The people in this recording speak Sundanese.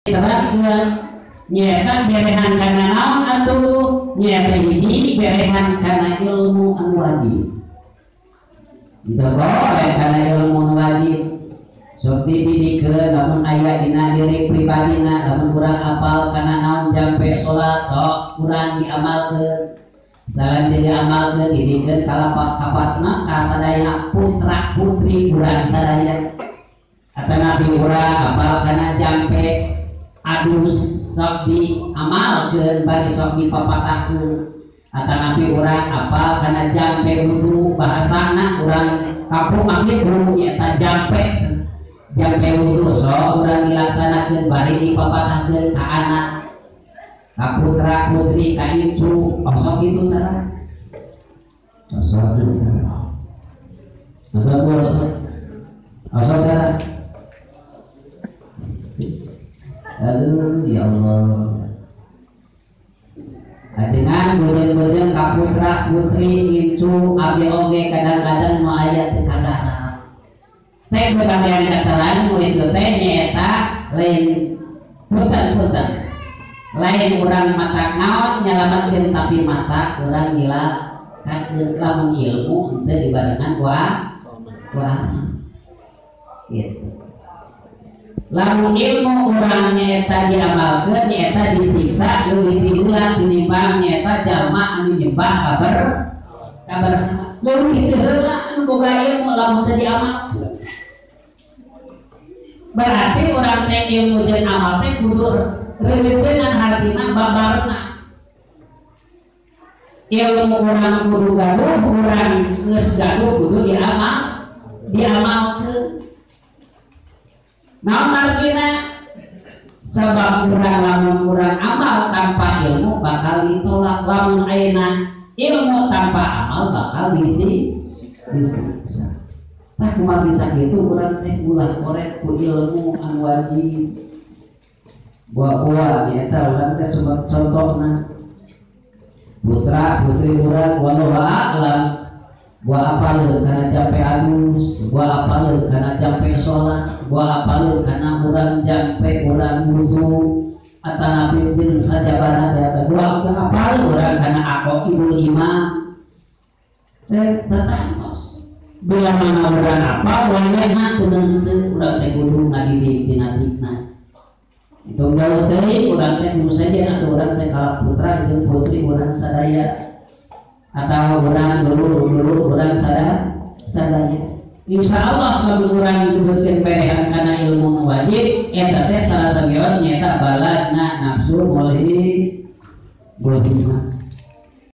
Terangkeun nyaeta berehan kana naon atuh nyaeta hiji berehan kana ilmu anu wajib. Teu boleh kana ilmu anu wajib. Sok dididikeun lamun aya dina diri pribadina, lamun urang apal kana naon jampe salat sok urang diamalkeun. Salan teu diamalkeun didikeun ka kapatna ka sadaya putra putri urang sadaya. Atanapi urang apal kana jampe adus sok diamalkeun bari sok dipapatahkeun. Atanapi urang apal kana jampe wudu bahasana urang kampung mah kitu nyaeta jampe jampe wudu sok urang dilaksanakeun bari dipapatahkeun ka anak ka putra putri ka incu sok kitu tah sok kitu sok sok tah. Aduh ya Allah. Ajengan beureun-beureun ka putra putri incu abdi oge kadang-kadang nu aya teu kagarap. Teh sebagian katalan murid teh nyaeta lain punten-punten. Lain urang mata naon nyalametkeun tapi mata urang gila kakeun lamun ilmu henteu dibarengan ku amal. Gitu. Lamun ilmu urang nyaeta diamalkeun nyaeta disiksa leuwih ti ulah tinimbang nyaeta jalma anu nyembah kabar kabar leuwih teu heula anu boga ilmu lamun teu diamalkeun. Berarti urang teh ilmu jeung amal teh kudu reureunan hartina babarna. Ilmu urang kudu gaduh, urang geus gaduh kudu diamalkeun. Naon artina? Sebab urang lamun urang amal tanpa ilmu bakal ditolak, lamun ayeuna ilmu tanpa amal bakal disiksa. Tah kumaha bisa kitu urang teh ulah koret ku ilmu anu wajib. Buah-buah nyaeta urang teh sebab contohna putra putri urang wallahu a'lam buah apaleun kana jampe alus, buah apaleun kana jampe salat, buah apaleun kana urang jampe urang wudu atanapi jeung sajabana teh buah apaleun urang kana aqaidul iman teh satantos. Bila mana urang apal wayahna teu henteu urang teh kudu ngadidik dina tikna. Itu jauh teuing urang teh kudu sejen atuh urang teh kalap putra jeung putri urang sadaya atau urang dulur-dulur urang sadaya. Insya Allah lamun urang disebutkeun berehan kana ilmu wajib eta teh salah sawios nyaeta baladna nafsu mulhi mulhimah.